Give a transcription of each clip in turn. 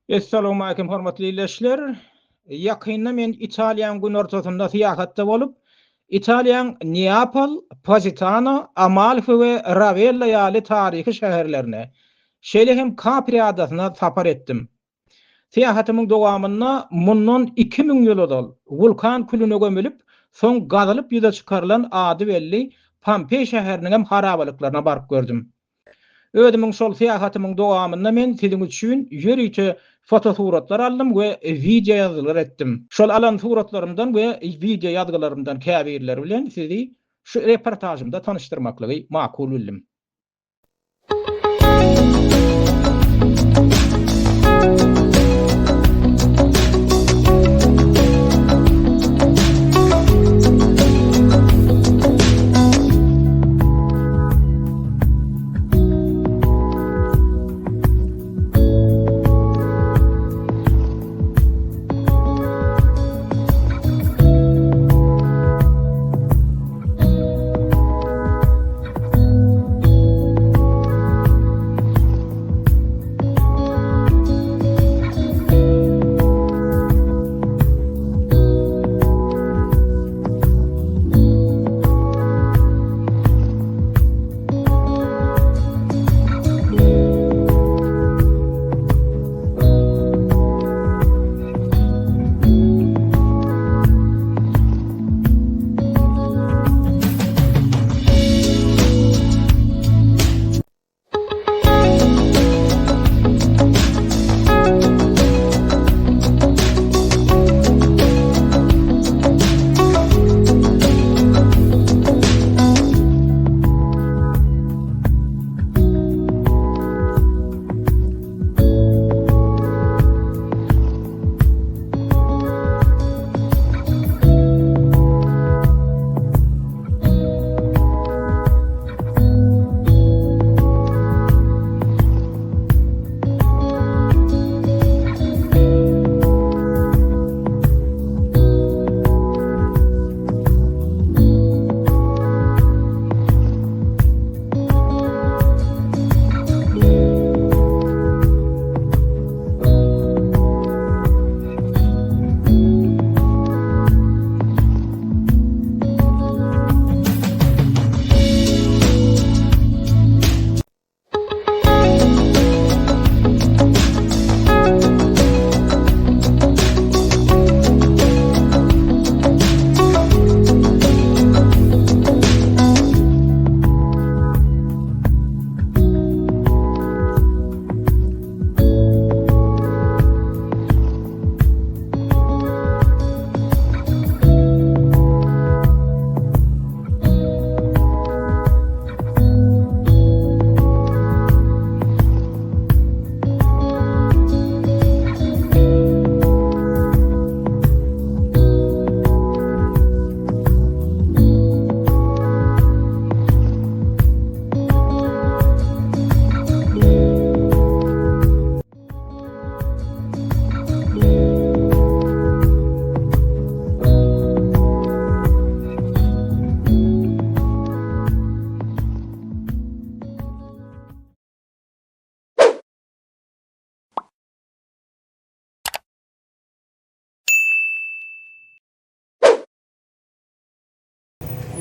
Essalawmalikim hormatly ildeşler. Ýakynda men Italiýanyň günortasynda syýahatda bolup, Italiýanyň Neapol, Pozitano, Amalfi we Rawella ýaly taryhy şäherlerine, şeýle hem Kapri adasyna sapar etdim. Syýahatymyň dowamynda mundan 2000 ýyl ozal wulkan külüne gömülip, soň gazylyp ýüze çykarylan ady belli Pompeý şäheriniňem harabalyklaryna baryp gördüm. Özümiň şol syýahatymyň dowamynda men siziň üçin ýörite fotosuratlar aldym we wideoýazgylar etdim. Şol alan suratlarymdan we wideoýazgylarymdan käbirleri bilen sizi şu reportažymda tanyşdyrmaklygy makul bildim.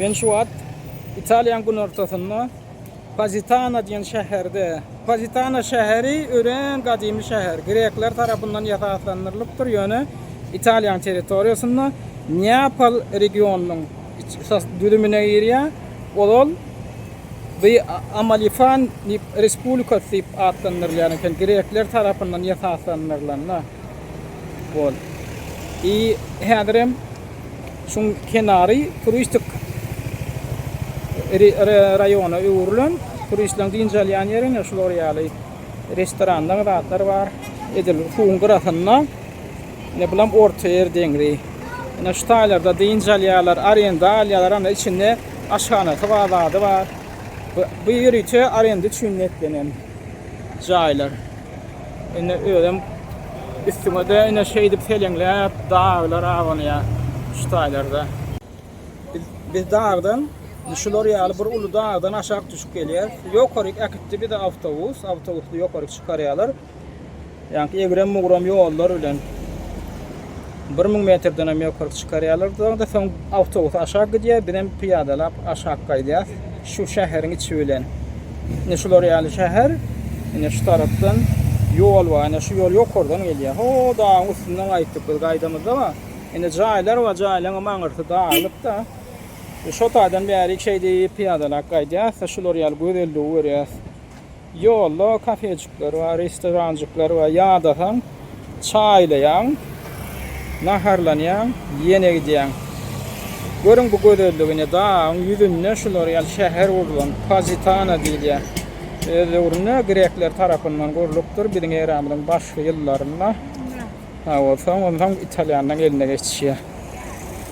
Men şu wagt Italiýanyň günortasynda Pozitano diýen şäherde. Pozitano şäheri örän gadymy şäher. Grekler tarapyndan esaslandyrylypdyr, ýöne Italiýanyň territoriýasynda Neapol regionynyň düzümine girýär. Ozal bu Amalifan respublikasy diýip atlandyrylýan eken, grekler tarapyndan esaslandyrylanda. Bol. I häzirem Şuň kenary turistik raýona öwrülen. Turistleriň dynç alýan ýeri ine şular ýaly restoranlar, zatlar bar. Edil suwuň gyrasynda. Ine bulam Ortaýer deňzi. Ine şu taýlarda dynç alýarlar, arenda alýarlar. Ana içinde aşhanasy bar, zady bar. Bu ýörite arenda üçin niýetlenen jaýlar. Indi özem üstüňe-de ine şeýdip seleňläp daglar abanýar şu taýlarda. Biz, biz dagdan şular ýaly bir uly dagdan aşak düşüp gelýäris. Ýokaryk äkitdi bizi awtobus. Awtobusly ýokaryk çykarýarlar. Ýaňky egrem-bugram ýollar bilen 1000 metrden hem ýokaryk çykarýarlar. Soň-da soň awtobus aşak gidýär, bizem pyýadalap aşak gaýdýas. Şu şäheriň içi bilen. Ine şular ýaly şäher. Ine şu tarapdan ýol bar. Ine şu ýol ýokardan gelýär. Ho, dagyň üstünden gaýtdyk biz gaýdamyzda bar. Ine jaýlar bar, jaýlaryň aňyrsy daglykda. Şo taýdan bärik şeýdip pyýadalap gaýdýas-da, şular ýaly gözelligi görýäs. Ýolda kafejikler bar, restoranjyklar bar. Ýadasaň, çaýlaýaň, naharlanýaň, ýene gidýäň. Görüň bu gözelligi, ine dagyň ýüzünde şular ýaly şäher gurlan, Pozitano diýilýär. Öz döwründe grekler tarapyndan gurlupdyr, biziň eramyzyň başky ýyllarynda. Ha, soň onsoň italýanlaryň eline geçýär.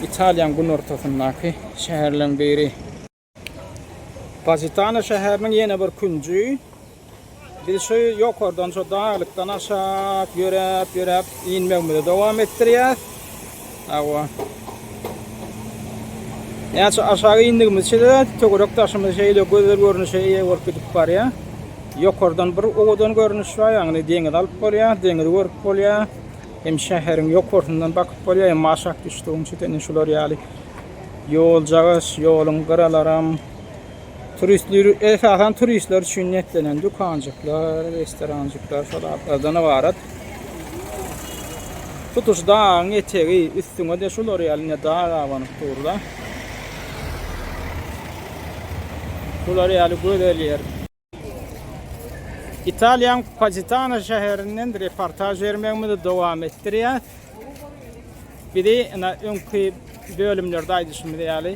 Italiýanyň günortasyndaky şäherleriň biri. Pozitano şäheriniň ýene bir künji. Biz şu ýokardan şu daglykdan aşak ýöräp, ýöräp inmegimizi dowam etdirýäs. Hawa. Näçe aşak indigimizçe-de töwerek daşymyz şeýle gözel görnüşe eýe bolup gidip barýar. Ýokardan bir owadan görnüş bar, ýagny deňizi alyp bolýar, deňizi görüp bolýar. Hem şäheriň ýokarsyndan bakyp bolýar, hem aşak düşdügiňçe-de ine şular ýaly ýoljagaş, ýoluň gyralaram turistler, esasan turistler üçin niýetlenen dükanjyklar, restoranjyklar şol zatlardan ybarat. Tutuş dagyň etegi, üstüňe-de şular ýaly ine dag abanyp dur-da. Şular ýaly gözel ýer. Italiýanyň Pozitano şäherinden reportaž bermegimizi dowam etdirýäs. Bizi ine öňki bölümlerde aýdyşymyz ýaly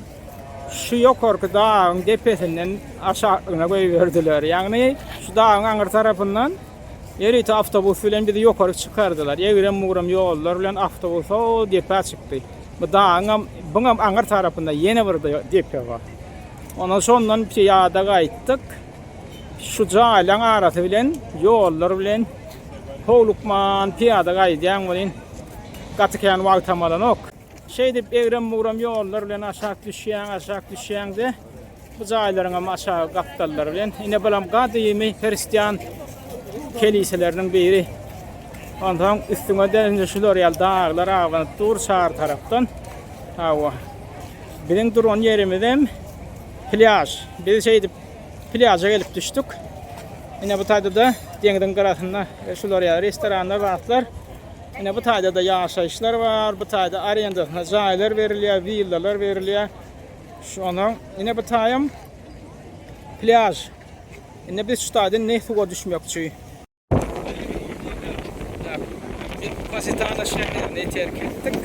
şu ýokarky dagyň depesinden aşaklygyna goýberdiler. Ýagny şu dagyň aňyr tarapyndan ýörite awtobus bilen bizi ýokaryk çykardylar. Egrem-bugram ýollar bilen awtobus o depä çykdy. Bu dagyňam, buňam aňyr tarapynda ýene bir depe bar. Ondan şondan pyýada gaýtdyk. Şu jaýlaň arasy bilen, ýollar bilen howlukman pyýada gaýdýaň welin gaty kän wagtam alanok. Şeýdip egrem-bugram ýollar bilen aşak düşýäň, aşak düşýäň-de, bu jaýlaryňam aşagy gapdallary bilen. Ine bulam gadymy hristian keliseleriniň biri. Onsoň üstüňe-de indi şular ýaly daglar abanyp dur çar tarapdan. Hawa. Biziň duran ýerimizem plýaž. Biz şeýdip plýaža gelip düşdük. Ine bu taýda-da deňziň gyrasynda şular ýaly restoranlar, zatlar. Ine bu taýda-da ýaşaýyşlar bar. Bu taýda arendasyna jaýlar berilýär, willalar berilýär. Şonuň ine bu taýam plýaž. Indi biz şu taýda indi suwa düşmekçi. Biz Positano şäherini terk etdik.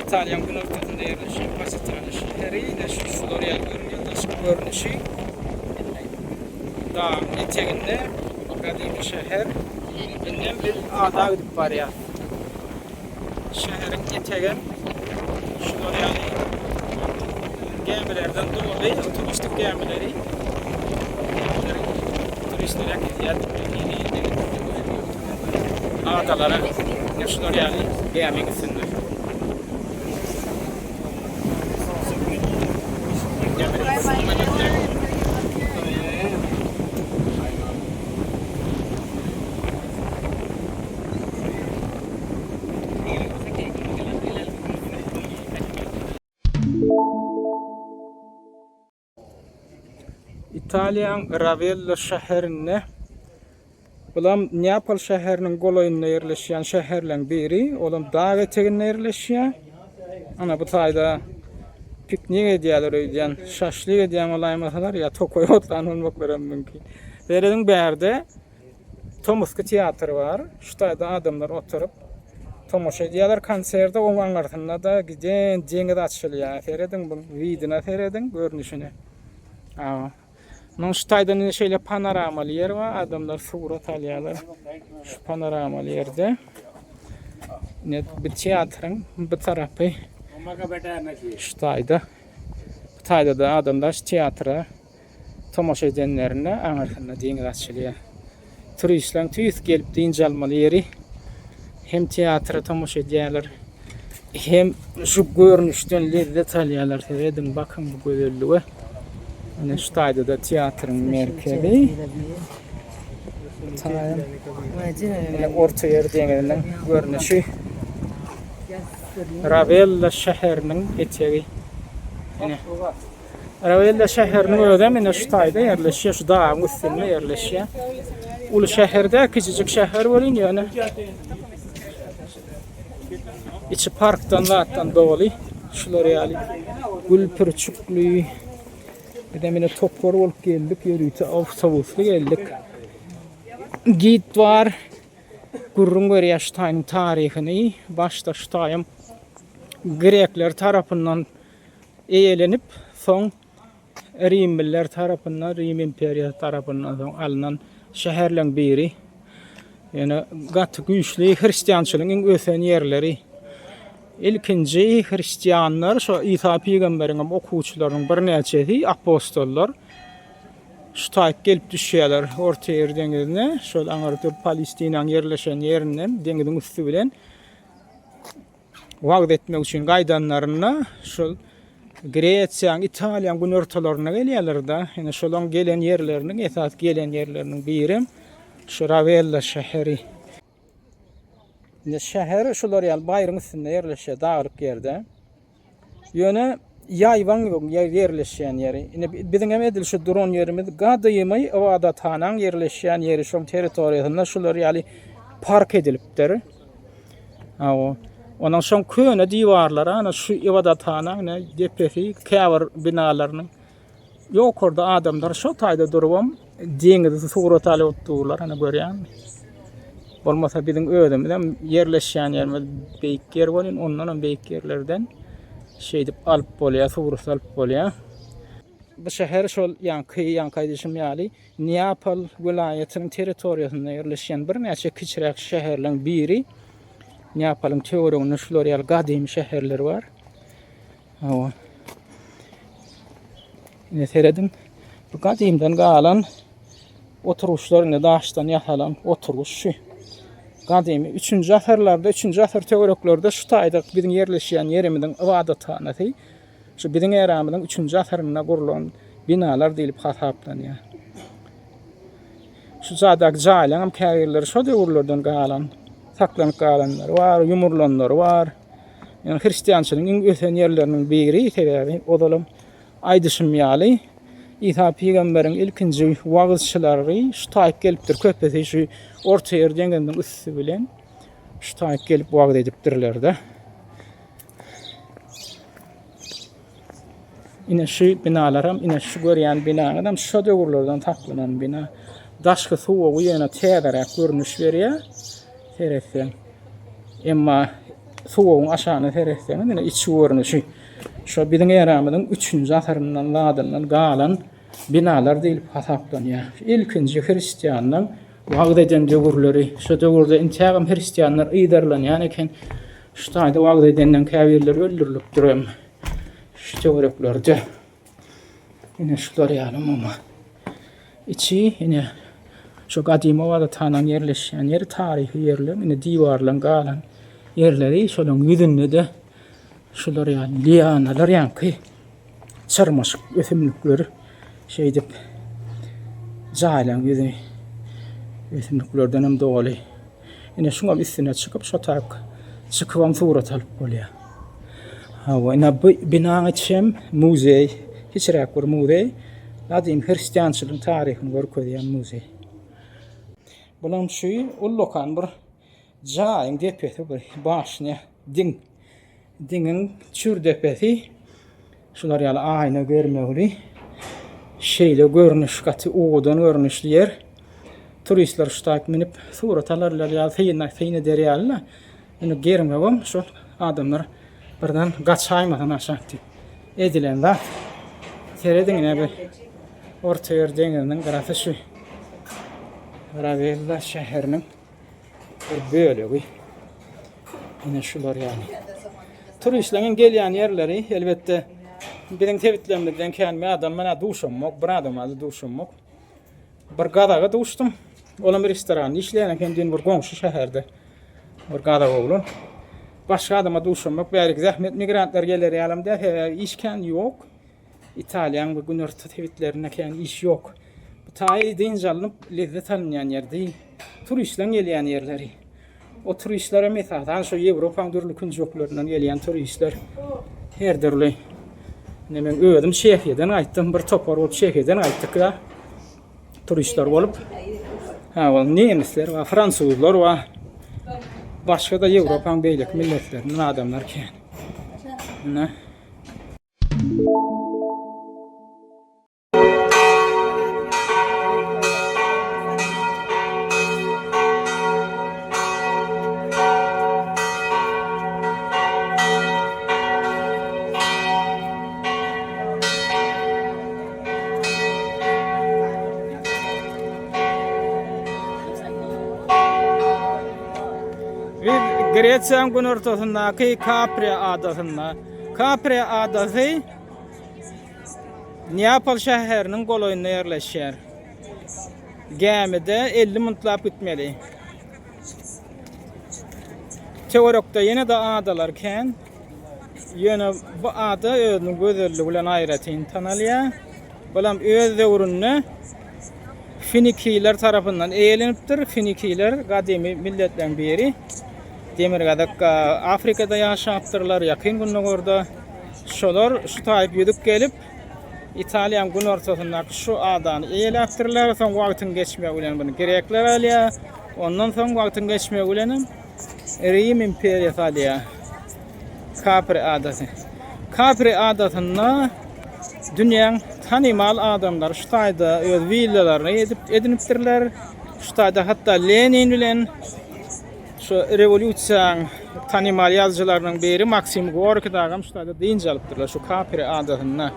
Italiýanyň günortasynda ýerleşýän Positano şäheri ine şu şular ýaly görünýär daşky görnüşi. Dagyň eteginde gadymy şäher. Indem biz ada gidip barýas. Şäheriň etegem şular ýaly gämilerden doly, turistik gämileri. Gämiler turistleri äkidýär. Adalara şular ýaly gämiň üstünde. Italiýanyň Rawello şäherinde, bulam Neapol şäheriniň golaýynda ýerleşýän şäherleň biri, olam dag eteginde ýerleşýär. Ana bu taýda piknik edýärler öýdýän, şaşlyk edýän bolaýmasalar ýa tokaý otlan bolmaklary hem mümkin. Serediň bärde Tomusky teatr bar. Şu taýda adamlar oturyp tomaşa edýärler konserde. Oň aňyrsynda-da giden deňiz açylýar. Serediň bu widine serediň, görnüşine. Awa. Munuň şu taýdan indi şeýle panoramaly ýer bar. Adamlar surat alýarlar. Şu panoramaly ýerde. Ine bu teatryň bu tarapy şu taýda. Bu taýda-da adamlar şu teatra Tomaşa edenlerinde aňyrsynda deňiz açylýar. Turistleň tüýs gelip dynç almaly ýeri. Hem teatra tomaşa edýärler, hem şu görnüşden lezzet alýarlar. Serediň, bakyň bu gözellige. Ine şu taýda-da teatryň merkezi. Taýyn. Ine Ortaýer deňiziniň görnüşi. Rawella şäheriniň etegi. Ine. Rawella şäheriniň özem ine şu taýda ýerleşýär, şu dagyň üstünde ýerleşýär. Uly şäher däl, kiçijik şäher welin ýöne içi parkdan zatdan doly. Şular ýaly gül pürçükli. Bizem ine topar bolup geldik, ýörite awtobusly geldik. Gid bar. Gürrüň berýär şu taýyň taryhyny. Başda şu taýam grekler tarapyndan eýelenip, soň rimliler tarapyndan, Rim imperiýasy tarapyndan soň alnan şäherleň biri. Ýöne gaty güýçli hristiançylygyň iň ösen ýerleri. Ilkinji hristianlar şo Isa pygamberiň hem okuwçylarynyň birnäçesi apostollar şu taýyp gelip düşýärler Ortaýer deňizine, şol aňyrda Palestinanyň ýerleşen ýerinden deňiziň üsti bilen wagyz etmek üçin gaýdanlarynda şol Gresiýanyň, Italiýanyň günortalaryna gelýärler-de. Ýöne şolaryň gelen ýerleriniň esasy gelen ýerleriniň biri şu Rawella şäheri. Indi şäher şular ýaly baýryň üstünde ýerleşýär, daglyk ýerde. Ýöne ýaýbaň ýerleşýän ýeri. Indi biziň hem edil şu duran ýerimiz gadymy ybadathanaň ýerleşýän ýeri, şoň territoriýasynda şular ýaly park edilipdir. Hawa. Onuň şoň köne diwarlary, ana şu ybadathanaň ine depesi, käbir binalarynyň Ýokarda adamlar şo taýda durubam deňizi surat alyp durlar, ana görýäňmi? Bolmasa biziň özümizem ýerleşýän ýerimiz beýik ýer welin, ondanam beýik ýerlerden şeýdip alyp bolýar, surat alyp bolýar. Bu şäher şol ýaňky ýaňky aýdyşym ýaly Neapol welaýatynyň territoriýasynda ýerleşýän birnäçe kiçiräk şäherleň biri. Neapolyň töwereginde şular ýaly gadymy şäherler bar. Hawa. Ine serediň. Bu gadymdan galan oturgyçlar ine daşdan ýasalan oturgyç şu. Gadymy 3-nji asyrlarda, 3-nji asyr töwereklerde şu taýda biziň ýerleşýän ýerimiziň ybadathanasy şu biziň eramyzyň 3-nji asyrynda gurlan binalar diýlip hasaplanýar. Şu jaýdaky jaýlaryň hem käbirleri şo döwürlerden galan, saklanyp galanlary bar, ýumrulanlary bar. Ýöne hristiançylygyň iň ösen ýerleriniň biri, sebäbi ozalam aýdyşym ýaly, Isa pygamberiň ilkinji wagyzçylary şu taýyp gelipdir, köpüsi şu Ortaýer deňziniň üsti bilen şu taýyp gelip wagyz edipdirler-de. Ine şu binalaram, ine şu görýän binaňyzam şo döwürlerden saklanan bina. Daşky suwagy ýöne täzeräk görnüş berýär. Seretseň. Emma suwagyň aşagyna seretseňiz, ine içi görnüşi. Şo biziň eramyzyň 3-nji asyryndan zadyndan galan binalar diýlip hasaplanýar. Ilkinji hristianlaryň wagyz eden döwürleri. Şo döwürde intägem hristianlar yzarlanýan eken. Şu taýda wagyz edenden käbirleri öldürilipdir hem. Şu töwereklerde. Ine şular ýaly umuman. Içi ine şu gadymy ybadathananyň ýerleşýän ýeri taryhy ýerler, ine diwarlaryň galan ýerleri, şolaryň ýüzünde-de şular ýaly lianalar ýaňky çyrmaşyk ösümlikleri şeýdip jaýlaryň ýüzi ösümliklerden hem doly. Ine şuňam üstüne çykyp şo tak çykybam surat alyp bolýar. Hawa, ine bu binaň içi hem muzeý, kiçiräk bir muzeý. Gadymy hristiançylygyň taryhyny görkezýän muzeý. Bulam şu ullakan bir jaýyň depesi bir başnýa, diň. Diňiň çür depesi şular ýaly aýna germewli. Şeýle görnüş gaty owadan görnüşli ýer. Turistler şu taýyp münüp surat alarlar ýa syn syn eder ýaly-da. Indi germewem şol adamlar birden gaçaýmasyn aşak diýip edilen zat. Serediň ine bir Ortaýer deňiziniň gyrasy şu Ravella şäheriniň bir bölegi. Ine şular ýaly. Turistleriň gelýän ýerleri elbetde biziň sebitlerimizden kän bir adam men duşamok, bir adam az duşamok. Bir gazaga duşdum. Olam restoranda işleýän eken, düýn bir goňşy şäherde. Bir gazak oglan. Başga adama duşamok. Bärik zähmet migrantlar geler ýalam däl, sebäbi iş kän ýok. Italiýanyň we günorta sebitlerinde kän iş ýok. Bu taýy dynç alnyp, lezzet alynýan ýer deý. Turistleň gelýän ýerleri. O turistler hem esasan şu Ýewropaň dürli künjeklerinden gelýän turistler. Her dürli. Ine men özüm Çehiýadan gaýtdym. Bir topar bolup Çehiýadan gaýtdyk da. Turistler bolup. Ha, ol nemisler bar, fransuzlar bar. Başga-da Ýewropaň beýleki milletlerinden adamlar kän. Ine. Biz Gresiýanyň günortasyndaky Kapri adasynda. Kapri adasy Neapol şäheriniň golaýynda ýerleşýär. Gämide 50 minutlap gitmeli. Töwerekde ýene-de adalar kän. Ýöne bu ada özüniň gözelligi bilen aýratyn tanalýar. Bulam öz döwründe finikiýler tarapyndan eýelenipdir. Finikiýler gadymy milletleriň biri. Demirgazyk Afrikada ýaşapdyrlar, Ýakyn Gündogarda. Şolar şu taýyp ýüzüp gelip, Italiýanyň günortasyndaky şu adany eýeläpdirler. Soň wagtyň geçmegi bilen muny grekler alýar. Ondan soň wagtyň geçmegi bilenem Rim imperiýasy alýar. Kapri adasy. Kapri adasynda dünýäň tanymal adamlary şu taýda öz willalaryny edip edinipdirler. Şu taýda hatda Lenin bilen şu rewolýusiýanyň tanymal ýazyjylarynyň biri Maksim Gorki dagam şu taýda dynç alypdyrlar şu Kapri adasynda.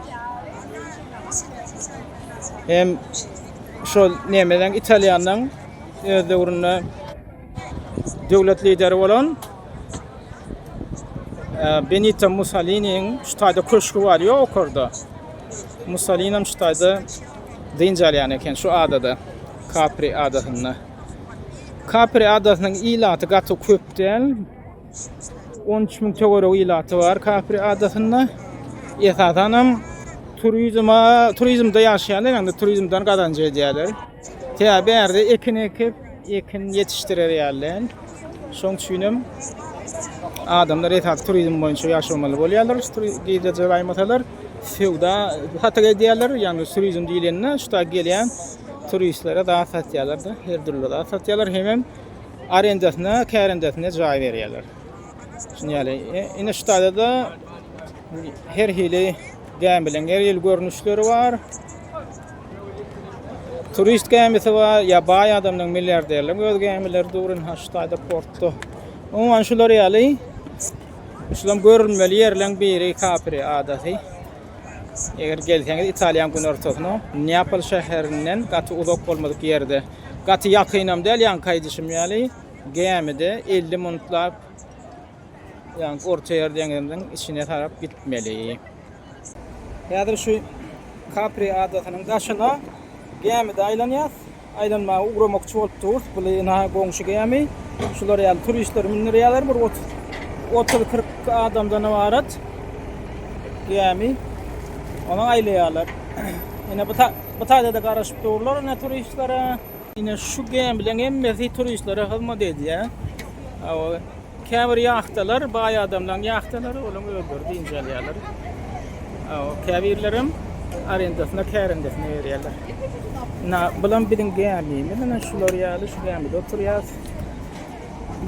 Hem şol nemeden italýandan öz döwründe döwlet lideri bolan e, Benito Mussoliniň şu taýda köşgi bar ýok okarda. Mussolini şu taýda dynç alýan eken şu adada. Capri adasynda. Capri adasynyň ilaty gaty köp däl. 13 müň töweregi ilaty bar Capri adasynda. Esasanam turizma, turizmde ýaşaýanlar, ýagny turizmden gazanç edýärler. Tä bärde ekin ekip, ekin ýetişdirer ýaly däl. Şoň üçinem adamlar esasy turizm boýunça ýaşamaly bolýarlar. Girdeji alaýmasalar, söwda satyk edýärler. Ýagny turizm diýlende şu taýda gelýän turistlere zat satýarlar-da, her dürli zat satýarlar. Hemem arendasyna, kärendesine jaý berýärler. Şuny ýaly. E, ine şu taýda-da her hili gämileň her hili görnüşleri bar. Turist gämisi bar, ýa baý adamlaryň, milliarderleriň öz gämileri dur ynha şu taýda portda. Umuman şular ýaly şulam görülmeli ýerleň biri Kapri adasy. Eger gelseňiz Italiýanyň günortasyna, Neapol şäherinden gaty uzak bolmadyk ýerde. Gaty ýakynam däl, ýaňky aýdyşym ýaly, gämide 50 minutlap ýaňky Ortaýer deňziniň içine tarap gitmeli. Häzir şu Kapri adasynyň daşyna gämide aýlanýas. Aýlanmaga ugramakçy bolup durus. Bu ynha goňşy gämi. Şular ýaly turistleri mündirýärler. Bir 30-40 adamdan ybarat gämi. Ony aýlaýarlar. Ine bu bu taýda-da garaşyp durlar ine turistlere. Ine şu gämileň hemmesi turistlere hyzmat edýär. Käbir ýahtalar baý adamlaryň ýahtalary, olaryň özleri dynç alýarlar. Käbirlerem arendasyna, kärendesine berýärler. Ina, bulam biziň gämimiz, ine şular ýaly şu gämide oturýas.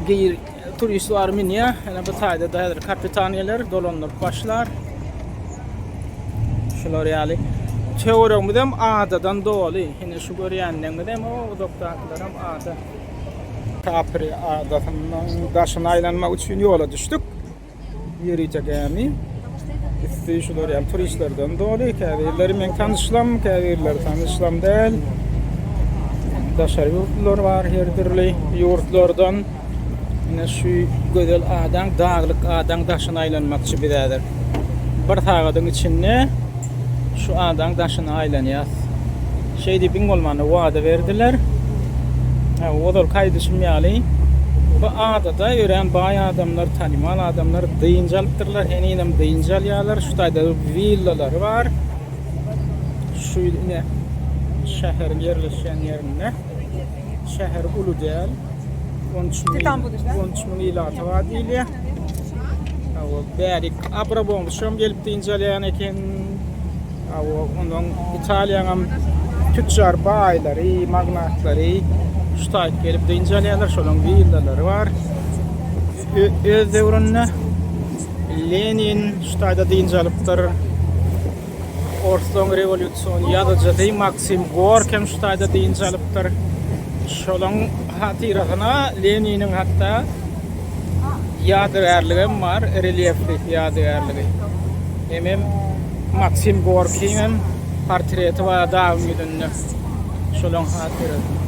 Gir turistler münýär. Ine bu taýda-da häzir kapitan geler, dolandyryp başlar. Şular ýaly. Töweregimizem adadan doly. Ine şu görýänleriňizem o uzakdakylaram ada. Kapri adasynyň daşyna aýlanmak üçin ýola düşdük. Ýörite gämi. Üsti şular ýaly turistlerden doly. Käbirleri meň tanyşlam, käbirleri tanyşlam däl. Daşary ýurtlular bar her dürli ýurtlardan. Ine şu gözel adaň, daglyk adaň daşyna aýlanmakçy biz häzir. Bir sagadyň içinde şu adaň daşyna aýlanýas. Şeý diýip iň bolmanda wada berdiler. Ha, ozalky aýdyşym ýaly, bu adada örän baý adamlar, tanymal adamlar dynç alypdyrlar, henizem dynç alýarlar. Şu taýda willalary bar. Şu ine. Şäheriň ýerleşýän ýerinde. Şäher uly däl. 13 müň, 13 müň ilaty bar diýilýär. Hawa, bärik Abramowiçem gelip dynç alýan eken. Hawa, ondan Italiýanyň tüçjar baýlary, magnatlary şu taýt gelip dynç alýarlar. Şolaryň willalary bar. Öz döwründe Lenin şu taýda dynç alypdyr. Orslaryň rewolýusion ýazyjysy Maksim Gork hem şu taýda dynç alypdyr. Şolaň hatyrasyna Leniniň hatda ýadygärligem bar, relýefli ýadygärligi. Hemem Maksim Gorkiň hem portreti bar dagyň ýüzünde. Şolaň hatyrasyna.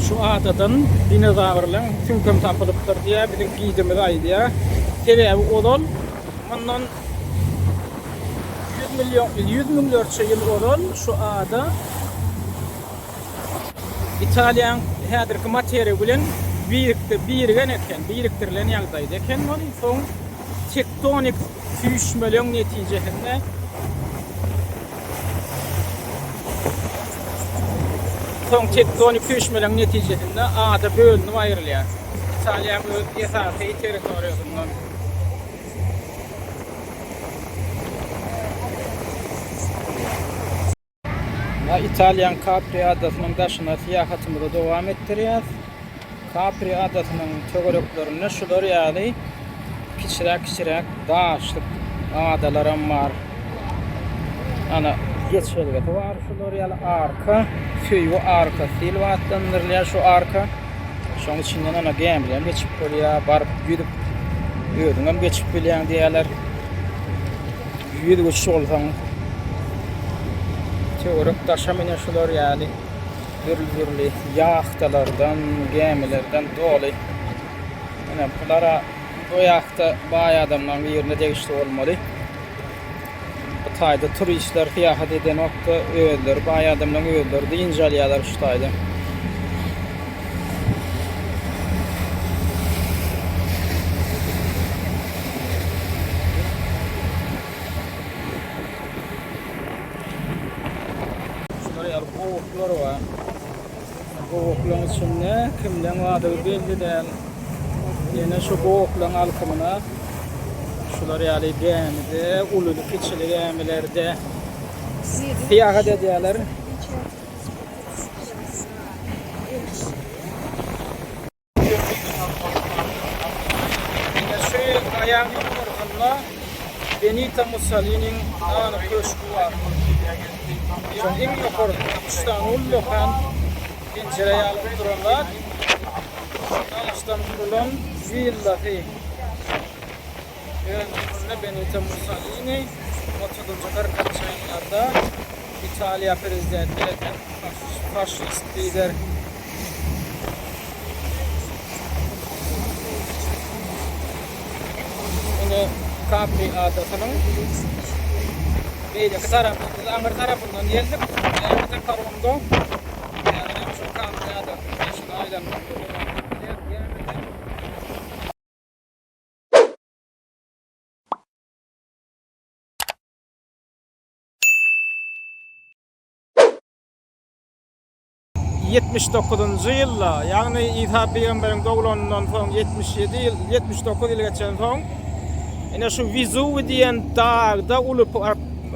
Şu adadan dinozawrlaň süňkem tapylypdyr diýýär, biziň gidimiz aýdýar. Sebäbi ozal mundan 100 million, 100 müňlerçe ýyl ozal şu ada Italiýanyň häzirki materigi bilen birikdi, birigen eken, birikdirilen ýagdaýda eken ol. Soň tektonik süýşmeleň netijesinde Soň tektonik süýşmeleň netijesinde ada bölünip aýrylýar. Italiýanyň öz esasy territoriýasyndan. Italiýanyň Kapri adasynyň daşyna syýahatymyzy dowam etdirýäs. Kapri adasynyň töwereklerinde şular ýaly kiçiräk-kiçiräk daşlyk adalaram bar. Ana, geçelgesi bar şular ýaly arka, söýgi arkasy diýlip atlandyrylýar şu arka. Şoň içinden ana gämileň geçip bolýar, baryp ýüzüp özüňem geçip bilýäň diýýärler. Ýüzgüç bolsaň töwerek daşam ine şular ýaly dürli-dürli ýahtalardan, gämilerden doly. Ine bulara bu ýahta baý adamlaryň birine degişli bolmaly. Bu taýda turistler syýahat edenokda özleri baý adamlaryň özleri dynç alýarlar şu taýda. Şular ýaly gowaklar bar. Gowaklaryň içinde kimleň bardygy belli däl. Ýene şu gowaklaryň alkymyna şular ýaly gämide, ululy-kiçili gämilerde syýahat edýärler. Ine şu gaýaň ýokarsynda Benito Mussoliniň anyk köşgi bar. Şoň iň ýokarsynda üç sany ullakan penjire ýaly duran zat agaçdan gurulan willasy. Öz döwründe Benito Mussolini otuzynjy, kyrkynjy ýyllarda Italiýa prezidentlik eden faşist lider. Ine Kapri adasynyň beýleki tarapy, biz aňyr tarapyndan geldik. Gämide paromda. Häzir hem şu Kapri adasynyň daşyna aýlanmakda dowam edýär gämide. 79-njy ýylda, ýagny Isa pygamberiň doglanyndan soň 77 ýyl, 79 ýyl geçensoň, ine şu Wizuwi diýen dagda uly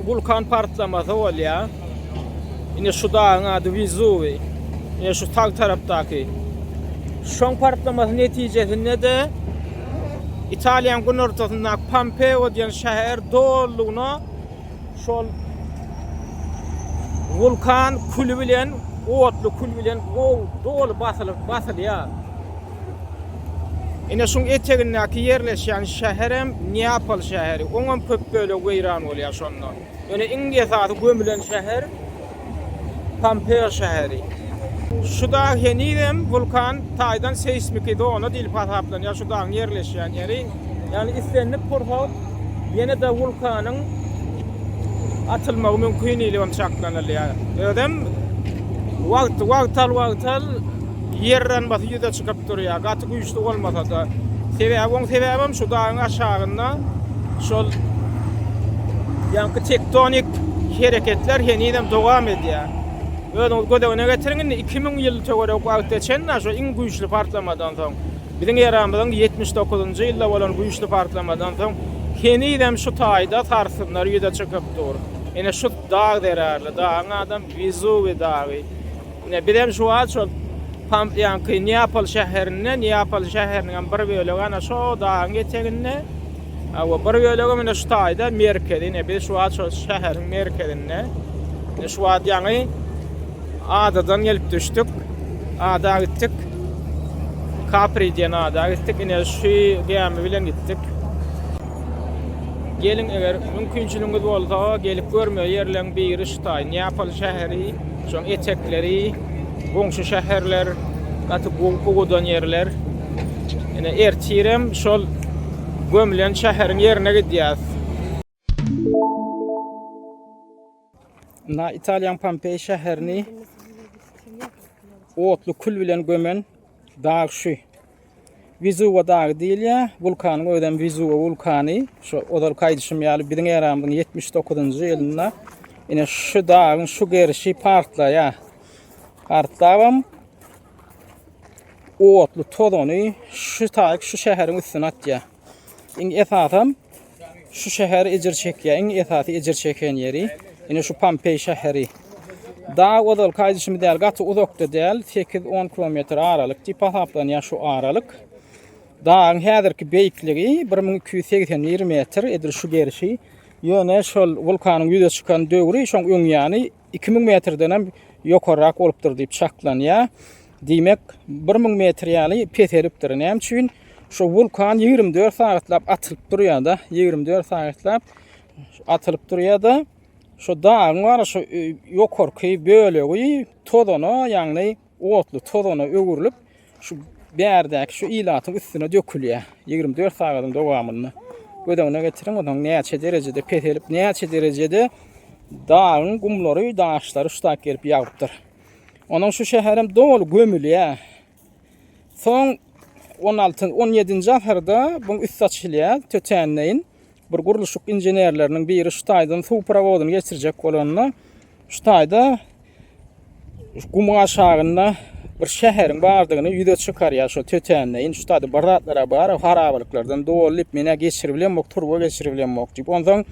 wulkan partlamasy bolýar. Ine şu dagyň ady Wizuwi. Ine şu sag tarapdaky. Şoň partlamasy netijesinde-de Italiýanyň günortasyndaky Pompeo diýen şäher dolulygyna şol wulkan küli bilen, otly kül bilen doly basylyp basylýar. Ine şuň etegindäki ýerleşýän şäherem Neapol şäheri. Oňam köp bölegi weýran bolýar şonda. Ýöne iň esasy gömülen şäher Pompeo şäheri. Şu dag henizem wulkan taýdan seýsmiki zona diýlip hasaplanýar, şu dagyň ýerleşýän ýeri. Ýagny islendik pursat ýene-de wulkanyň atylmagy mümkin diýlibem çaklanylýar. Özem wagt wagtal-wagtal ýer yranmasy ýüze çykyp durýar, gaty güýçli bolmasa-da. Sebäbi oň sebäbem şu dagyň aşagynda. Şol ýaňky tektonik hereketler henizem dowam edýär. Özüňiz göz öňüne getiriň indi 2000 ýyl töweregi wagt geçen-de şo iň güýçli partlamadan soň. Biziň eramyzyň 79-njy ýylda bolan güýçli partlamadan soň henizem şu taýda sarsgynlar ýüze çykyp dur. Ine şu dag zerarly, dagyň adam Wizuwi dagy. Ine bizem şu wagt şol Pam ýaňky Neapol şäherinde, Neapol şäheriniň hem bir bölegi ana şo dagyň eteginde. Hawa, bir bölegi ine şu taýda merkezi. Ine biz şu wagt şo şäheriň merkezinde. Ine şu wagt ýaňy adadan gelip düşdük. Ada gitdik. Kapri diýen ada gitdik. Ine şu gämi bilen gitdik. Geliň eger mümkinçiligiňiz bolsa gelip görmeli ýerleň biri şu taý Neapol şäheri, şoň etekleri, goňşy şäherler, gaty owadan ýerler. Ine ertirem şol gömülen şäheriň ýerine gidýäs. Ynha Italiýanyň Pompeý şäherini otly kül bilen gömen dag şu. Wizuwa dagy diýilýär. Wulkanyň özem Wizuwa wulkany. Şu ozalky aýdyşym ýaly biziň eramyzyň 79-njy ýylynda ine şu dagyň şu gerşi partlaýar. Partlabam otly tozany şu taýyk şu şäheriň üstüne atýar. Iň esasam şu şäher ejir çekýär. Iň esasy ejir çeken ýeri ine şu Pompeý şäheri. Dag ozalky aýdyşymyz ýaly gaty uzakda däl, 8-10 kilometr aralyk diýip hasaplanýar şu aralyk. Dagyň häzirki beýikligi 1281 metr, edil şu gerişi. Ýöne şol wulkanyň ýüze çykan döwri, şoň öň ýany 2000 metrden hem ýokarrak bolupdyr diýip çaklanýar. Diýmek, 1000 metr ýaly peselipdir. Näme üçin? Şu wulkan 24 sagatlap atylyp durýar-da, 24 sagatlap atylyp durýar-da, şu dagyň bar şu e, ýokarky bölegi tozana, ýagny otly tozana öwrülip, şu bärdäki şu ilatyň üstüne dökülýär. 24 sagadyň dowamynda. Göz öňüne getiriň, onuň näçe derejede peselip, näçe derejede dagyň gumlary, daşlary şu tak gelip ýagypdyr. Onuň şu şäherem doly gömülýär. Soň 16 17-nji asyrda bu üsti açylýar tötänleýin. Bir gurluşyk inženerleriniň biri şu taýdan suw prowodyny geçirjek bolanda şu taýda gumuň aşagynda bir şäheriň bardygyny ýüze çykarýar şo tötänleýin. Şu taýda bir zatlar bar, harabalyklardan doly diýip, men-ä geçiribilemok, turba geçiribilemok diýip. Onsoň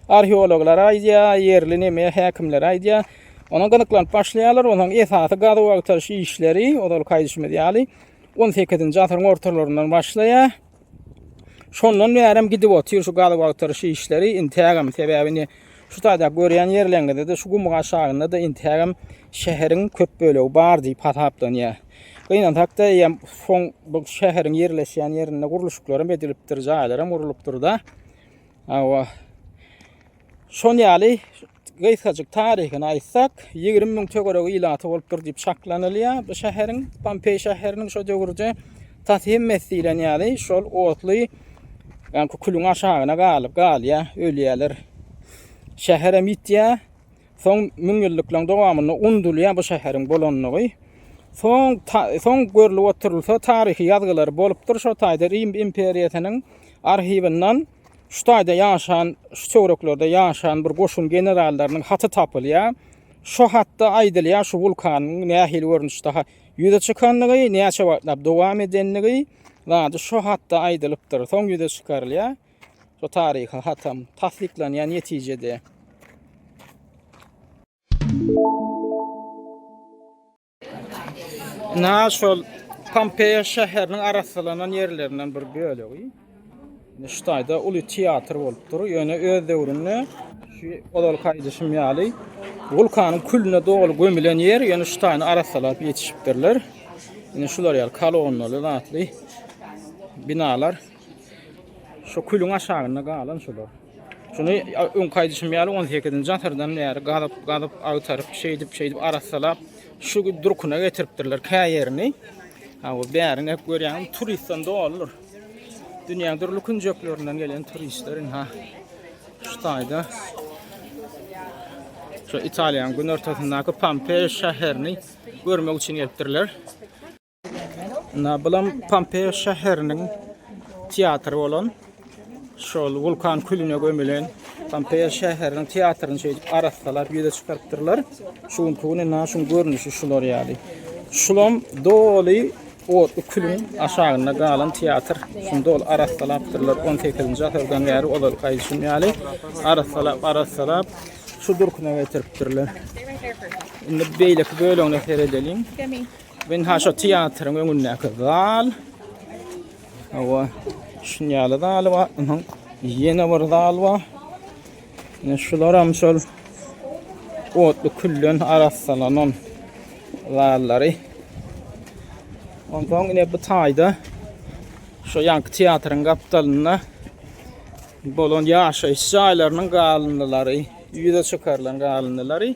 arheologlar aýdýar, ýerli neme häkimler aýdýar. Onuň gyzyklanyp başlaýarlar. Onuň esasy gazuw agtaryş işleri, ozalky aýdyşymyz ýaly, 18-nji asyryň ortalaryndan başlaýar. Şondan bärem gidip otyr şu gazuw agtaryş işleri intägem. Sebäbi indi şu taýda görýän ýerleriňizde-de şu gumuň aşagynda-da intägem şäheriň köp bölegi bar diýip hasaplanýar. Gynansak-da, eýýäm soň bu şäheriň ýerleşýän ýerinde gurluşyklaram edilipdir, jaýlaram gurlupdyr-da. Hawa. Şon ýaly gysgajyk taryhyny aýtsak, 20 müň töweregi ilaty bolupdyr diýip çaklanylýar bu şäheriň, Pompeý şäheriniň şo döwürde tas hemmesi diýlen ýaly şol otly ýaňky külüň aşagyna galyp galýar, ölýärler. Şäherem ýitýär. Soň müňýyllyklaryň dowamynda unudylýar bu şäheriň bolanlygy. Soň soň görlüp oturylsa taryhy ýazgylary bolupdyr şo taýda Rim imperiýasynyň arhiwinden Şu taýda ýaşan, şu töwereklerde ýaşan bir goşun generallarynyň haty tapylýar. Şo hatda aýdylýar şu wulkanyň nähili görnüşde ýüze çykandygy, näçe wagtlap dowam edenligi zady şo hatda aýdylypdyr. Soň ýüze çykarylýar. Şo taryhy hatam tassyklanýar netijede. Ynha şol Pompeýa şäheriniň arassalanan ýerlerinden bir bölegi. Indi şu taýda uly teatr bolupdyr. Ýöne öz döwründe şu ozalky aýdyşym ýaly wulkanyň külüne doly gömülen ýer, ýöne şu taýyny arassalap ýetişipdirler. Indi şular ýaly kolonnaly zatly binalar şu külüň aşagynda galan şular. Şuny öňki aýdyşym ýaly 18-nji asyrdan bäri gazyp, gazyp, agtaryp, şeýdip, şeýdip arassalap şu durkuna getiripdirler kä ýerini. Ha bu bärini hep görýäňiz turistden doludyr. Dünýäniň dürli künjeklerinden gelen turistler ynha şu taýda şu Italiýanyň günortasyndaky Pompeý şäherini görmek üçin gelipdirler. Ynha bulam Pompeýa şäheriniň teatry bolan. Şol wulkan külüne gömülen Pompeýa şäheriniň teatryny şeýdip arassalap ýüze çykarypdyrlar. Şu günki gün indi şuň görnüşi şular ýaly. Şulam doly otly külüň aşagynda galan teatr. Şuny doly arassalapdyrlar. 18-nji asyrdan bäri ozalky aýdyşym ýaly arassalap arassalap şu durkuna getiripdirler. Indi beýleki bölegine seredeliň. Ynha şu teatryň öňündäki zal. Hawa, şun ýaly zaly bar. Ynha ýene bir zal bar. Ine şularam şol otly külden arassalanan zallary. Onsoň ine bu taýda şu ýanky teatryň gapdalynda bolan ýaşaýyş jaýlarynyň galyndylary, ýüze çykarylan galyndylary.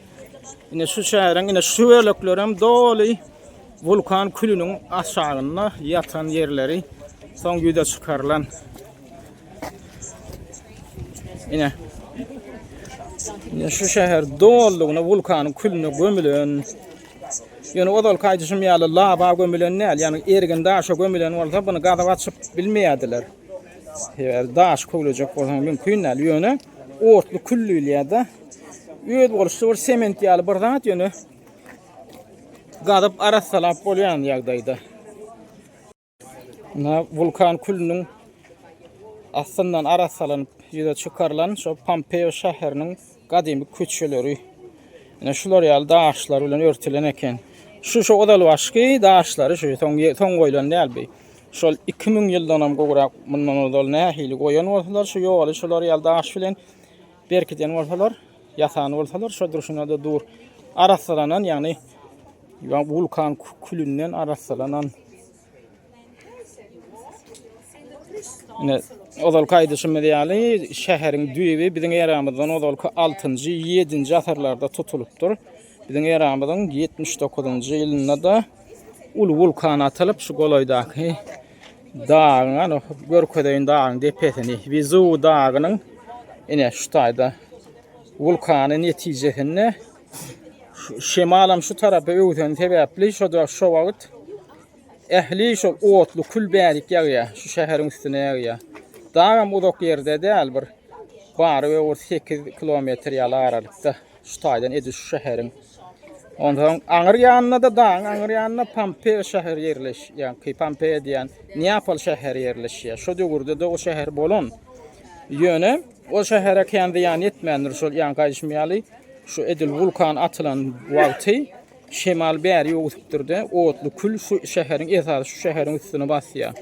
Ine şu şäheriň ine şu böleklerem doly wulkan külüniň aşagynda ýatan ýerleri soň ýüze çykarylan. Ine. Ine şu şäher dolulygyna wulkanyň külüne gömülen. Ýöne ozalky aýdyşym ýaly lawa gömülen däl, ýagny ergin daşa gömülen bolsa bunu gazyp açyp bilmeýärdiler. Sebäbi daş köwlejek bolsaň mümkin däl. Ýöne otly kül diýilýär-de. Özboluşly bir sement ýaly bir zat ýöne gazyp arassalap bolýan ýagdaýda. Ina wulkan külüniň astyndan arassalanyp ýüze çykarylan şo Pompeo şäheriniň gadymy köçeleri. Ine şular ýaly daşlar bilen örtülen eken. Şu şu ozalbaşky daşlary şu soň soň goýlan däl bi. Şol 2000 ýyldanam gowrak mundan ozal nähili goýan bolsalar şu ýoly şular ýaly daş bilen berkiden bolsalar, ýasan bolsalar, şo durşuna-da dur. Arassalanan, ýagny wulkan külünden arassalanan. Ine, ozalky aýdyşymyz ýaly, şäheriň düýbi biziň eramyzdan ozalky 6-njy, 7-nji asyrlarda tutulypdyr. Biziň eramyzyň 79-njy ýylynda-da uly wulkan atylyp, şu golaýdaky dagyň, ana, görkezeýin dagyň depesini, Wizuw dagynyň ine şu taýda wulkany netijesinde şemalam şu tarapa öwseni sebäpli şo-da şo wagt ähli şol otly kül bärik ýagýar, şu şäheriň üstüne ýagýar. Dagam uzak ýerde däl, bir bary ýogy 8 kilometr ýaly aralykda. Şu taýdan edil şu şäheriň. Onsoň aňyr ýanynda-da dagyň aňyr ýanynda Pompeýa şäheri ýerleşýär. Ýagny Pompeýa diýen Neapol şäheri ýerleşýär. Şo döwürde-de o şäher bolan. Ýöne o şähere kän zyýan ýetmändir. Şol ýaňky aýdyşym ýaly şu edil wulkan atylan wagty şemal bäri öwsüpdir-de, otly kül şu şäheriň esasy şu şäheriň üstüne basýar.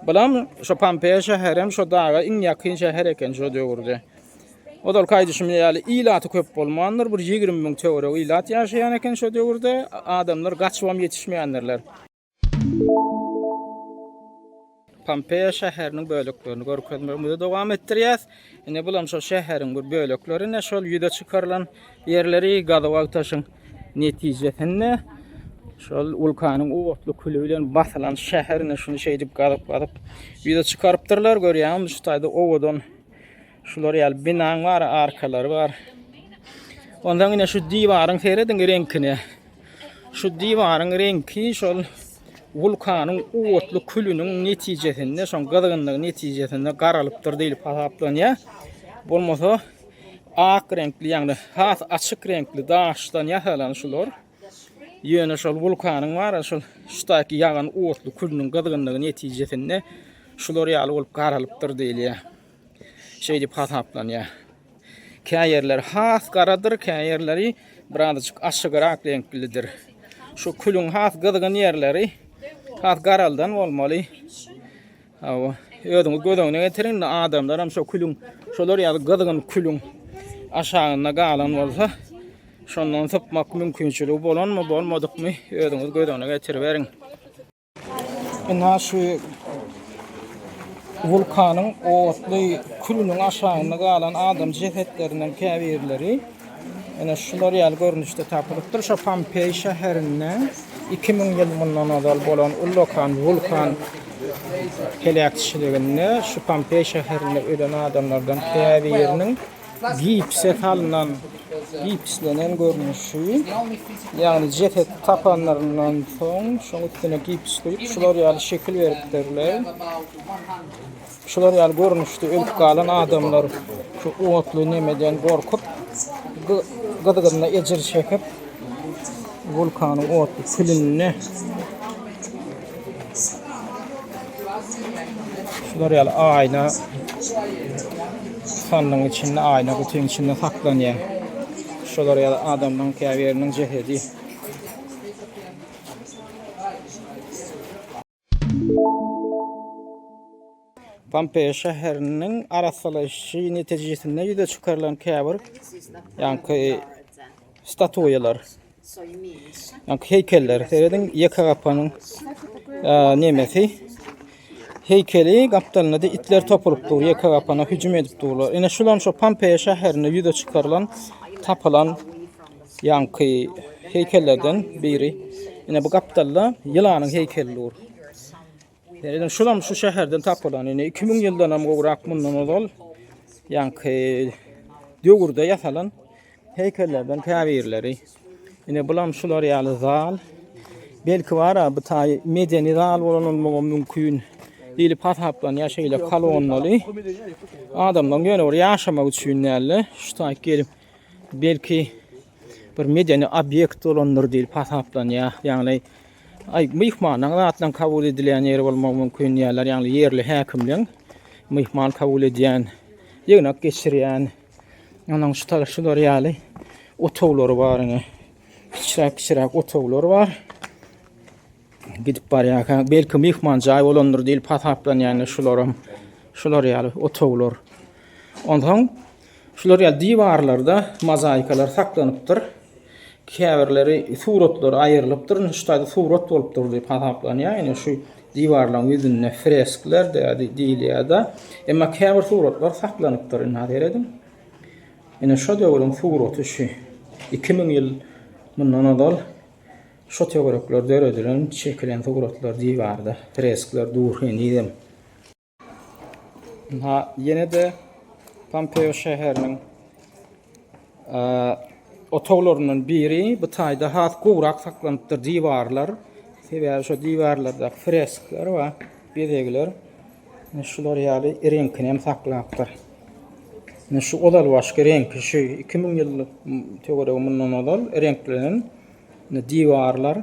Bulam şo Pompeýa şäherem şo daga iň ýakyn şäher eken şo döwürde. Ozalky aýdyşym ýaly, ilaty köp bolmandyr, bir 20 müň töweregi ilat ýaşaýan eken şo döwürde. Adamlar gaçybam ýetişmändirler. Pompeýa şäheriniň böleklerini görkezmegimizi dowam etdirýäs. Ine bulam şol şäheriň bir bölekleri, ine şol ýüze çykarylan ýerleri gazuw-agtaşyň netijesinde şol wulkanyň otly küli bilen basylan şäher ine şuny şeýdip gazyp-gazyp ýüze çykarypdyrlar. Görýäňizmi şu taýda owadan Şular ýaly binaň bar, arkalary bar. Ondan ine şu diwaryň serediň reňkine. Şu diwaryň reňki şol wulkanyň otly külüniň netijesinde, şoň gyzgynlygy netijesinde garalypdyr diýlip hasaplanýar. Bolmasa ak reňkli, ýagny has açyk reňkli daşdan ýasalan şular. Ýöne şol wulkanyň bar, şol şudaky ýagan otly külüniň gyzgynlygy netijesinde şular ýaly bolup garalypdyr diýilýär. Şeýdip hasaplanýar. Kä ýerleri has garadyr, kä ýerleri birazajyk açygrak reňklidir. Şu külüň has gyzgyn ýerleri has garaldan bolmaly. Hawa, özüňiz göz öňüne getiriň, indi adamlar hem şo külüň, şolar ýaly gyzgyn külüň aşagynda galan bolsa, şondan sypmak mümkinçiligi bolanmy, bolmadykmy, özüňiz göz öňüne getiriberiň. Ynha şu wulkanyň otly külüniň aşagynda galan adam jesetlerinden käbirleri ine şular ýaly görnüşde tapylypdyr. Şo Pompeý şäherinde 2000 ýyl mundan ozal bolan ullakan wulkan heläkçiliginde şu Pompeý şäherinde ölen adamlardan käbiriniň gipse salnan, gipslenen görnüşi, ýagny jeset tapanlaryndan soň şoň üstüne gips guýup, şular ýaly şekil beripdirler. Şular ýaly görnüşde ölüp galan adamlar şu otly nemeden gorkup, gyzgynda ejir çekip, wulkanyň otly külünde şular ýaly aýna sandygyň içinde, aýna gutyň içinde saklanýar. Şular ýaly adamlaryň käbiriniň jesedi. Pompeýa şäheriniň arassalaýşy netijesinde ýüze çykarylan käbir ýaňky statuýalar, ýaňky heýkeller. Serediň, ýeke gapanyň nemesi. Heýkeli gapdalynda-da itler topulyp dur, ýeke gapana hüjüm edip durlar. Ine şulam şo Pompeýa şäherinde ýüze çykarylan, tapylan ýaňky heýkellerden biri. Ine bu gapdalda ýylanyň heýkeli dur. Serediň, şulam şu şäherden tapylan. Ine 2000 ýyldan hem gowrak mundan ozal ýaňky döwürde ýasalan heýkellerden käbirleri. Ine bulam şular ýaly zal. Belki bar-a bu taý medeni zal bolan bolmagy mümkin diýlip hasaplanýar şeýle kolonnaly. Adamlaryň ýöne bir ýaşamak üçin däl-de, şu taý gelip belki bir medeni obýekt bolandyr diýlip hasaplanýar. Ýagny aý myhmanlaryň zatlaryň kabul edilýän ýeri bolmagy mümkin diýýärler. Ýagny ýerli häkimligiň myhman kabul edýän, ýygnak geçirýän, onuň şu tarap şular ýaly otaglary bar ine. Kiçiräk-kiçiräk otaglar bar. Gidip barýarka belki myhman jaý bolandyr diýlip hasaplanýan şularam şular ýaly otaglar. Onsoň şular ýaly diwarlarda mozaikalar saklanypdyr. Käbirleri suratlary aýrylypdyr. Indi şu taýda surat bolupdyr diýip hasaplanýar. Ine şu diwarlaryň ýüzünde freskler diýilýär-de. Emma käbir suratlar saklanypdyr. Indi serediň. Ine şo döwrüň suraty şu. 2000 ýyl mundan ozal şo töwerekler döredilen, çekilen suratlar diwarda, freskler dur henizem. Ynha, ýene-de Pompeo şäheriniň otaglaryndan biri. Bu taýda has gowrak saklanypdyr diwarlar. Sebäbi şo diwarlardaky freskler bar, bezegler. Şular ýaly reňkini hem saklapdyr. Ine şu ozalbaşky reňki şu 2000 ýyl töweregi mundan ozal reňklenen diwarlar.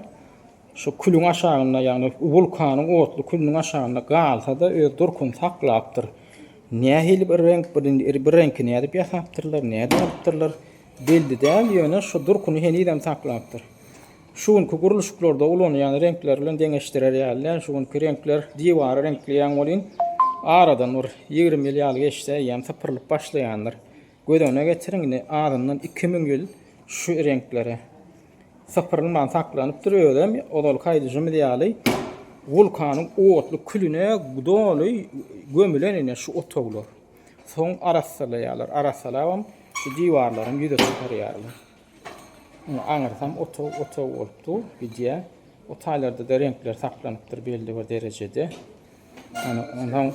Şu külüň aşagynda, ýagny wulkanyň otly külüniň aşagynda galsa-da öz durkuny saklapdyr. Nähili bir reňk, bir bir reňki nädip ýasapdyrlar, nädip alypdyrlar belli däl, ýöne şu durkuny henizem saklapdyr. Şu günki gurluşyklarda ulanylýan reňkler bilen deňeşdirer ýaly däl. Şu günki reňkler diwary reňkleýäň welin aradan bir 20 ýyl ýaly geçse eýýäm sypyrylyp başlaýandyr. Göz öňüne getiriň indi azyndan 2000 ýyl şu reňklere sypyrylman saklanypdyr. Özem ozalky aýdyşymyz ýaly wulkanyň otly külüne doly gömülen ine şu otaglar. Soň arassalaýarlar. Arassalabam şu diwarlaryň ýüze çykarýarlar. Ine aňyrsam otag otag bolup dur gidýär. O taýlarda-da reňkler saklanypdyr belli bir derejede. Ana ondan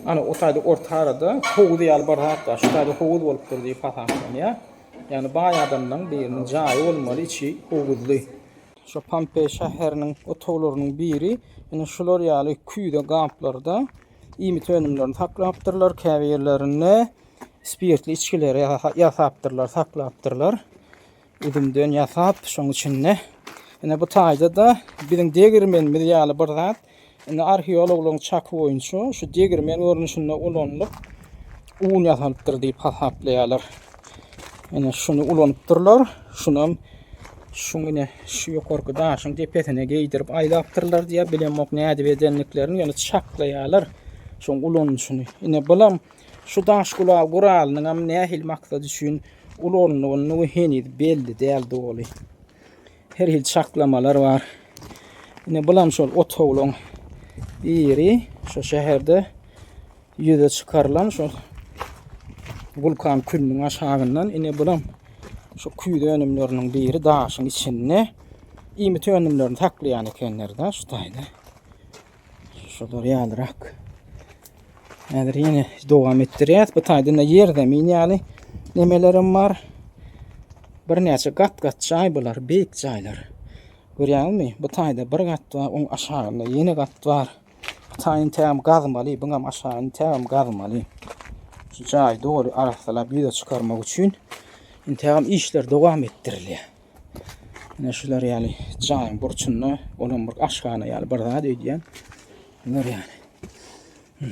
ana o taýda orta arada howuz ýaly bir zat bar. Şu taýda howuz bolupdyr diýip hasaplanýar. Ýagny baý adamlaryň biriniň jaýy bolmaly, içi howuzly. Şu Pompeý şäheriniň otaglarynyň biri ine şular ýaly küýze gaplarda iýmit önümlerini saklapdyrlar. Käbirlerinde spirtli içgileri ýasapdyrlar, saklapdyrlar. Üzümden ýasap, şoň içinde. Ine bu taýda-da biziň degirmenimiz ýaly bir zat. Indi arheologlaryň çaky boýunça şu degirmen görnüşinde ulanylyp un ýasalypdyr diýip hasaplaýarlar. Ine şuny ulanypdyrlar. Şunam şuň ine şu ýokarky daşyň depesine geýdirip aýlapdyrlar diýýär. Bilemok nädip edendiklerini, ýöne çaklaýarlar şoň ulanyşyny. Ine bulam Şu daş gulagy guralynyňam nähili maksat üçin ulanylandygy heniz belli däl doly. Her hili çaklamalar bar. Ine bulam şol otaglaryň biri şu şäherde ýüze çykarylan şol wulkan külüniň aşagyndan ine bulam şu küýze önümleriniň biri daşyň içinde iýmit önümlerini saklaýan ekenler-de şu taýda. Şolar ýalyrak. Häzir ýene dowam etdirýäs. Bu taýda ýer ýerzemin ýaly nemelerem bar. Birnäçe gat-gat jaý bular, beýik jaýlar. Görýäňizmi? Bu taýda bir gat bar, oň aşagynda ýene gat bar. Taýyn tägem gazmaly, buňam aşagyny tägem gazmaly. Şu jaýy doly arassalap ýüze çykarmak üçin intägem işler dowam etdirilýär. Ine şular ýaly jaýyň burçunda olam bir aşhana ýaly bir zat öýdýän. Bular ýaly.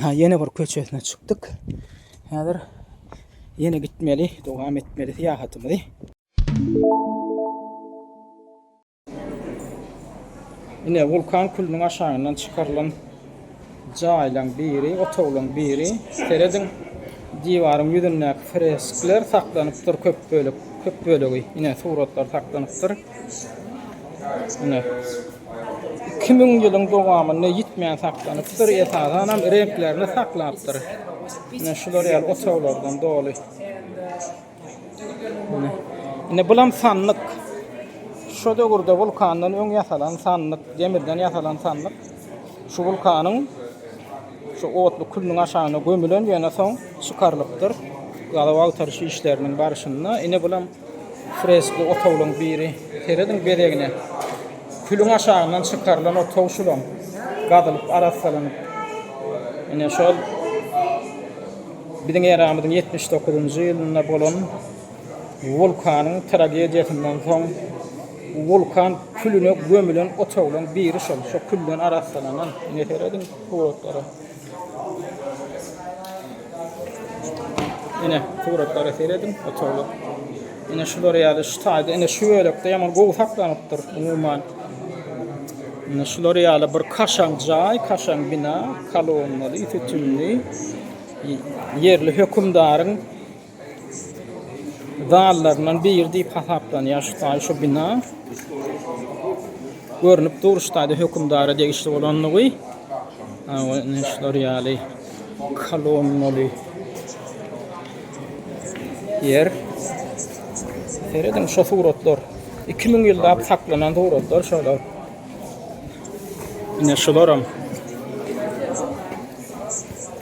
Ha ýene bir köçesine çykdyk. Häzir ýene gitmeli, dowam etmeli syýahatymyzy. Ine, wulkan külüniň aşagyndan çykarylan jaýlaň biri, otaglaň biri. Serediň, diwaryň ýüzündäki freskler saklanypdyr köp bölek, köp bölegi. Ine, suratlar saklanypdyr. Ine. 2000 ýylyň dowamynda ýitmän saklanypdyr, esasanam reňklerini saklapdyr. Ine, şular ýaly otaglardan doly. Ine bulam sandyk. Şo döwürde wulkandan öň ýasalan sandyk, demirden ýasalan sandyk. Şu wulkanyň şu otly külüniň aşagyna gömülen, ýöne soň çykarylypdyr. Gazuw agtaryş işleriniň barşynda. Ine bulam freskli otaglaryň biri. Serediň bezegine. Külüň aşagyndan çykarylan otag şulam. Gazylyp arassalanyp. Ine şol Biziň eramyzyň 79-njy ýylynda bolan wulkanyň tragediýasyndan soň wulkan külüne gömülen otaglaryň biri şol. Şo külden arassalanan. Ine serediň suratlara. Ine suratlara serediň otaglar. Ine şular ýaly şu taýda ine şu bölekde ýaman gowy saklanypdyr umuman. Ine şular ýaly bir kaşaň jaý, kaşaň bina, kolonnaly, sütünli ýerli hökümdaryň zallaryndan biri diýip hasaplanýar şu taý şu bina. Görnüp dur şu taýda hökümdara degişli bolanlygy. Ine şular ýaly kolonnaly ýer. Serediň şo suratlar. 2000 ýyllap saklanan suratlar şolar. Ine şularam.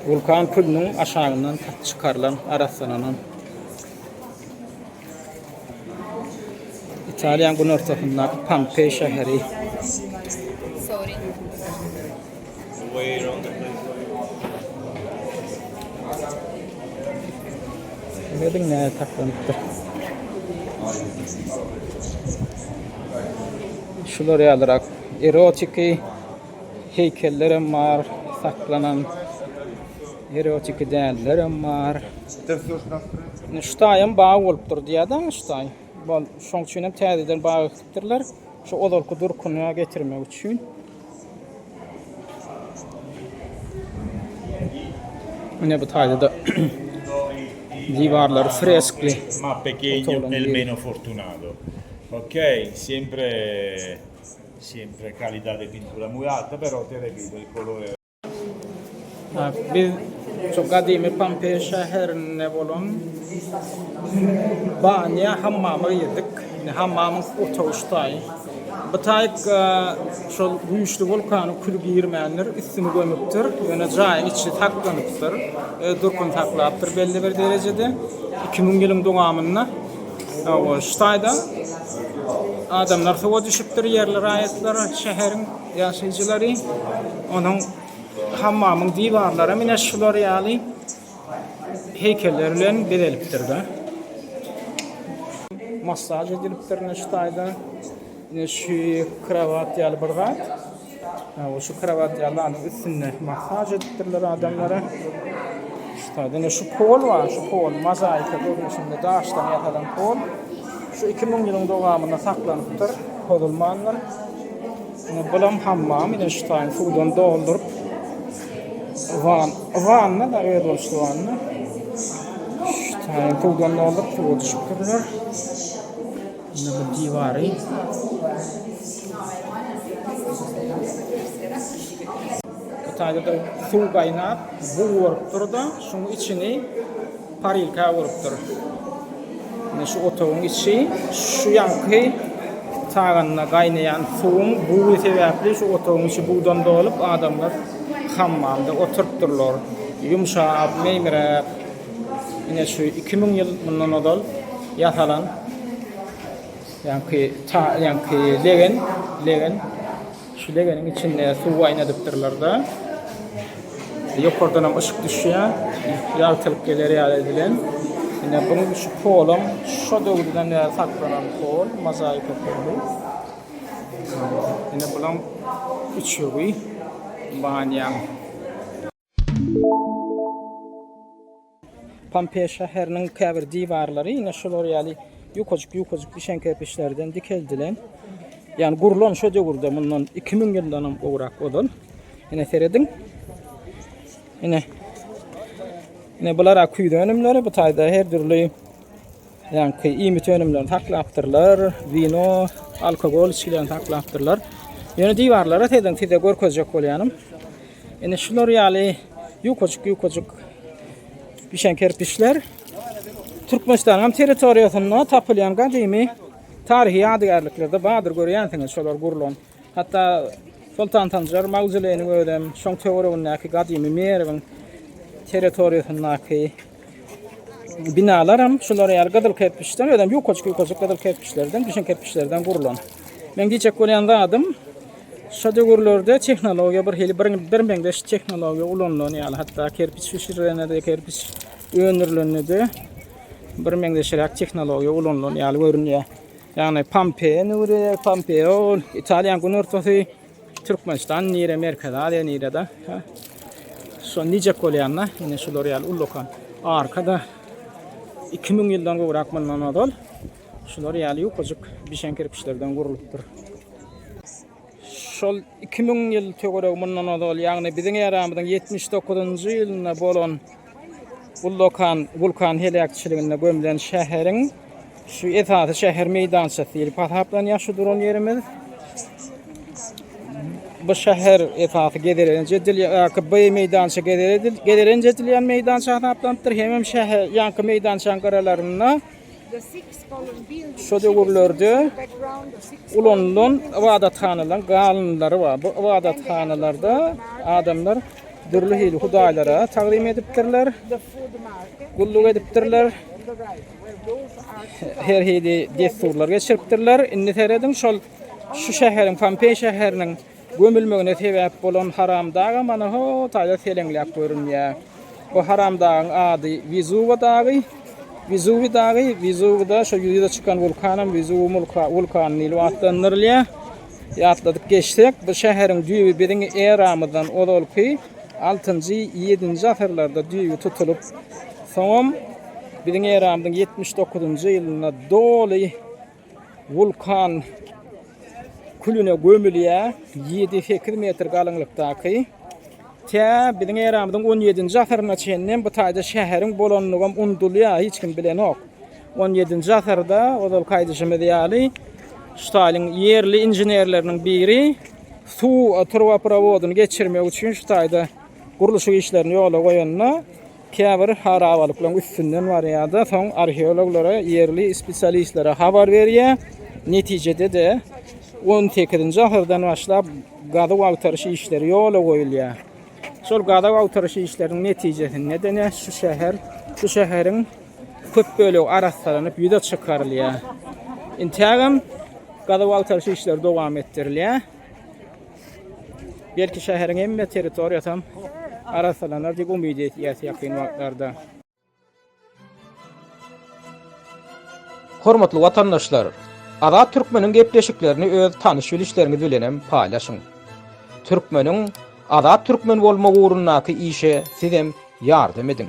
Wulkan külüniň aşagyndan çykarylan, arassalanan. Italiýanyň günortasyndaky Pompeý şäheri. Serediň näde saklanypdyr. Şular ýalyrak erotiki heýkellerem bar saklanan. Erotiki dällerem bar. Indi şu taýam bag bolupdyr diýýär-de şu taý. Şoň üçin hem täzeden bag ekipdirler. Şu ozalky durkuny getirmek üçin. Ine bu taýda da diwarlary freskli. Ma pequeño el meno fortunato. Ok, sempre sempre qualità di pintura muy alta, però te repito il colore Biz şu gadymy Pompeý şäherinde bolan banýa hammama girdik. Indi hammamyň otagy şu taýy. Bu taýyk şol güýçli wulkanyň küli girmändir, üstüni gömüpdir. Ýöne jaýyň içi saklanypdyr. Öz durkuny saklapdyr belli bir derejede. 2000 ýylyň dowamynda. Hawa, şu taýda adamlar suwa düşüpdir, ýerli raýatlar, şäheriň Ýaşaýjylary onuň hammamyň diwarlaram ine şular ýaly heýkeller bilen bezelipdir-de. Massaž edilipdir ine şu taýda. Ine şu krowat ýaly bir zat. Hawa, şu krowat ýaly zadyň üstünde massaž edipdirler adamlara. Şu taýda ine şu pol bar, şu pol mozaika görnüşinde daşdan ýasalan pol. Şu 2000 ýylyň dowamynda saklanypdyr, pozulmandyr. Ine bulam hammam, ine şu taýyn suwdan dolduryp wan, wanna da özboluşly wanna. Şu taýyn suwdan dolduryp suwa düşüpdirler. Ine bu diwary. Bu taýda da suw gaýnap, bug bolupdyr-da, şuň içini Parilka bolupdyr. Ine şu otagyň içi şu ýaňky taganyna gaýnaýan suwuň bugy sebäpli şu otagyň içi bugdan dolup adamlar hammamda oturypdyrlar. Ýumşap, meýmiräp. Ine şu 2000 ýyl mundan ozal ýasalan ýaňky ta ýaňky legen, legen şu legeniň içinde suw gaýnadypdyrlar-da. Ýokardanam yşyk düşýär. Ýagtylyp geler ýaly edilen. Ine bu şu polam şo döwürden bäri saklanan pol, mozaika poly. Ine bulam üçegi banýaň. Pompeý şäheriniň käbir diwarlary ine şular ýaly ýukajyk-ýukajyk bişen kerpiçlerden dikeldilen. Ýagny gurlan şo döwürde mundan 2000 ýyldan hem gowrak ozal. Ine serediň. Ine. Ine bular küýze önümleri bu taýda her dürli ýaňky iýmit önümlerini saklapdyrlar, wino, alkogol içgilerini saklapdyrlar. Ýöne diwarlara serediň size görkezjek bolýanym. Ine şular ýaly ýukajyk-ýukajyk bişen kerpiçler Türkmenistanyň hem territoriýasynda tapylýan gadymy taryhy ýadygärliklerde bardyr görýänsiňiz şolar gurlan. Hatda Soltan Sanjar mawzoleýiniň özem şoň töweregindäki gadymy Merwiň territoriýasyndaky binalar hem şular ýaly gyzyl kerpiçden, özem ýukajyk-ýukajyk gyzyl kerpiçlerden, bişen kerpiçlerden gurlan. Men diýjek bolýan zadym Şo döwürlerde tehnologiýa bir hili bir birmeňzeş tehnologiýa ulanylan ýaly, hatda kerpiç bişirilende-de, kerpiç öndürilende-de birmeňzeşräk tehnologiýa ulanylan ýaly görünýär. Ýagny Pompeýa nire, Pompeýa ol Italiýanyň günortasy, Türkmenistan nire, Merkezi Aziýa nirede? Şony diýjek bolýan-da, ine şular ýaly ullakan arka-da 2000 ýyldan gowrak mundan ozal şular ýaly ýukajyk bişen kerpiçlerden gurlupdyr. Şol 2000 ýyl töweregi mundan ozal, ýagny biziň eramyzyň 79-njy ýylynda bolan ullakan wulkan heläkçiliginde gömlen şäheriň şu esasy şäher meýdançasy diýlip hasaplanýar şu duran ýerimiz. Bu şäher esasy gezelenç edilýär, bu meýdança gezelenç edilýän meýdança hasaplanypdyr. Hemem şäher ýaňky meýdançanyň gyralarynda Şo döwürlerde ulanylan ybadathanalaryň galyndylary bar. Bu ybadathanalarda adamlar dürli hili hudaýlara tagzym edipdirler, gulluk edipdirler, her hili dessurlar geçiripdirler. Indi serediň, şol şu şäheriň, Pompeý şäheriniň Gömülmegine sebäp bolan Haramdagam ana ho taýda seleňläp görünýär. Bu Haramdagyň ady Wizuwa dagy. Wizuwi dagy, Wizuwda şo ýüze çykan wulkanam Wizuw wulkany diýlip atlandyrylýar. Ýatladyp geçsek, bu şäheriň düýbi biziň eramyzdan ozalky altynjy, ýedinji asyrlarda düýbi tutulyp, soňam biziň eramyzyň 79-njy ýylynda doly Wulkan külüne gömülýär. Ýedi-sekiz metr galyňlykdaky. Tä biziň eramyzyň on ýedinji asyryna çenli bu taýda şäheriň bolanlygam unudylýar, hiç kim bilenok. On ýedinji asyrda ozalky aýdyşymyz ýaly şu taýyň ýerli inženerleriniň biri suw turbaprowodyny geçirmek üçin şu taýda gurluşyk işlerini ýola goýanda Käbir harabalyklaryň üstünden barýar-da, soň arheologlara, ýerli spesialistlere habar berýär. Netijede-de, on sekizinji asyrdan başlap gazuw-agtaryş işleri ýola goýulýar. Şol gazuw-agtaryş işleriniň netijesinde-de şu şäher, şu şäheriň köp bölegi arassalanyp ýüze çykarylýar. Intägem gazuw-agtaryş işleri dowam etdirilýär. Belki şäheriň hemme territoriýasam arassalanar diýip umyt edýäs ýakyn wagtlarda. Hormatly watandaşlar! Azat Türkmeniň gepleşiklerini öz tanyş-bilişleriňiz bilenem paýlaşyň. Türkmeniň azat türkmen bolmagy ugrundaky işe sizem ýardam ediň.